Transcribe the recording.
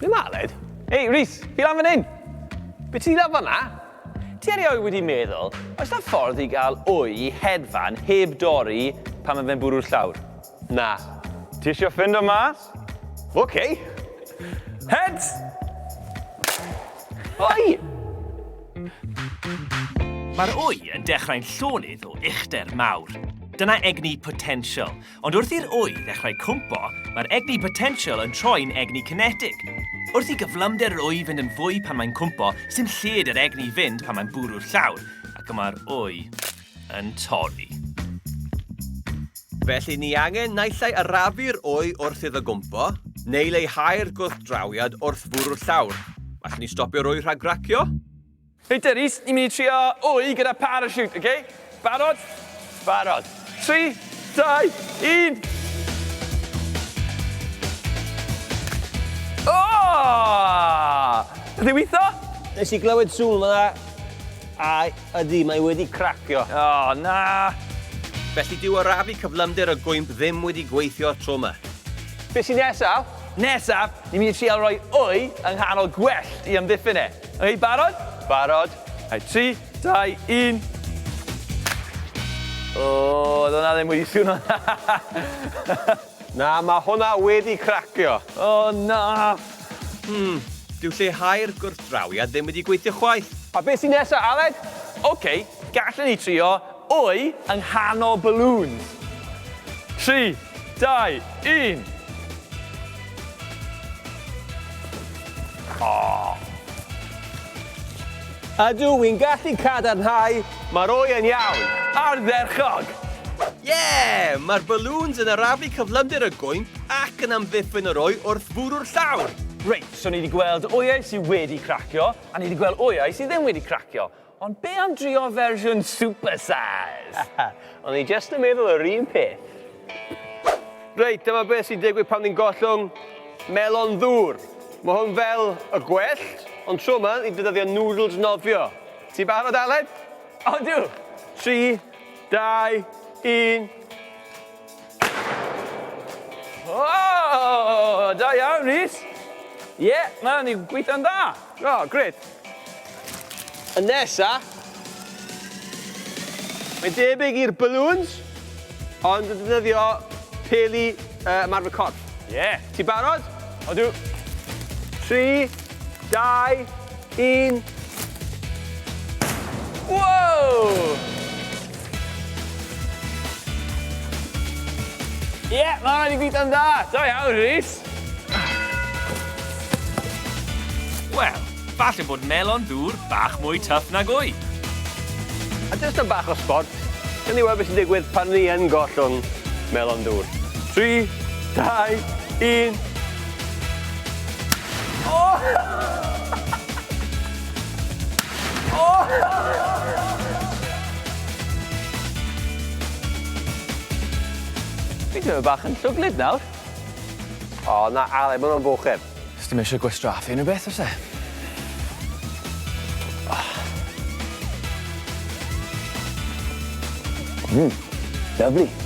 Ble mae Aled? Ei, Rhys, fi lan fan hyn! Be ti 'di dal fan'na? Ti erioed wedi meddwl, oes 'na ffordd i gael wy i hedfan heb dorri pan mae fe'n bwrw'r llawr? Na. Ti isio ffindo mas? Ok. Heads! Oi! Mae'r wy yn dechrau'n llonydd o uchder mawr. Dyna egni potensial, Ond wrth i'r wy ddechrau cwmpo, mae'r egni potensial yn troi'n egni cinetig. Wrth i gyflymder yr wy fynd yn fwy pan mae'n cwmpo, sy'n lled yr egni fynd pan mae'n bwrw'r llawr, ac y mae'r wy yn torri. Felly ni angen naill ai arafu'r wy wrth iddo gwmpo, neu leihau'r gwrthdrawiad wrth fwrw'r llawr. Allwn ni stopio'r wy rhag gracio? Reit te Rhys, ni'n mynd i trio wy gyda parachute, ok? Barod? Barod. 3, 2, 1! Oh! Ydy weithio? Nes i glywed sŵn fan'na, a ydy, mae wedi cracio. O, oh, na! Felly dyw arafu cyflymder y gwymp ddim wedi gweithio tro 'ma. Be sy'n nesaf? Nesaf, ni'n mynd i trial rhoi wy yng nghanol gwellt i amddiffyn e. Ok, barod? Barod. Reit, 3, 2, 1. O, oedd hwnna ddim wedi swnio'n dda. Na, mae hwnna wedi cracio. O, na. Dyw lleihau'r gwrthdrawiad ddim wedi gweithio chwaith. A beth sy'n nesaf, Aled? Ok, gallwn ni trio wy yng nghanol balloons. 3, 2, 1. O! Ydw, wi'n gallu cadarnhau, mae'r wy yn iawn. Ardderchog! Ie! Mae'r balloons yn arafu cyflymder y gwymp ac yn amddiffyn yr wy wrth fwrw'r llawr. Reit, so ni 'di gweld wyau sydd wedi cracio, a ni 'di gweld wyau sydd ddim wedi cracio. Ond be am drio fersiwn super size? O'n i jyst yn meddwl yr un peth. Reit, dyma beth sy'n digwydd pan ni'n gollwng melon ddŵr. Mae hwn fel y gwellt, ond tro yma ni'n defnyddio noodles nofio. Ti'n barod, Aled? Odw! 3, 2, 1. O, da iawn, Rhys. Ie, yeah, mae hwn yn gweithio'n dda. O, oh, grêt. Y nesa, mae'n debyg i'r balloons, ond yn defnyddio peli ymarfer corff. Ie. Yeah. Ti'n barod? Odw. 3, 2, 1. Wow! Ie, yeah, mae wedi gweithio'n dda. Da iawn, Rhys. Wel, falle bod melon ddŵr bach mwy tough nag wy. A jyst am bach o sbort, gawn ni weld beth sy'n digwydd pan ni yn gollwng melon dŵr. 3, 2, 1. Oh! Oh! Fi'n teimlo bach yn llwglyd nawr. O, na, Ale, ma' hwnna'n bocheb. Sdim eisiau gwastraffu unrhyw beth, oes e? Lovely.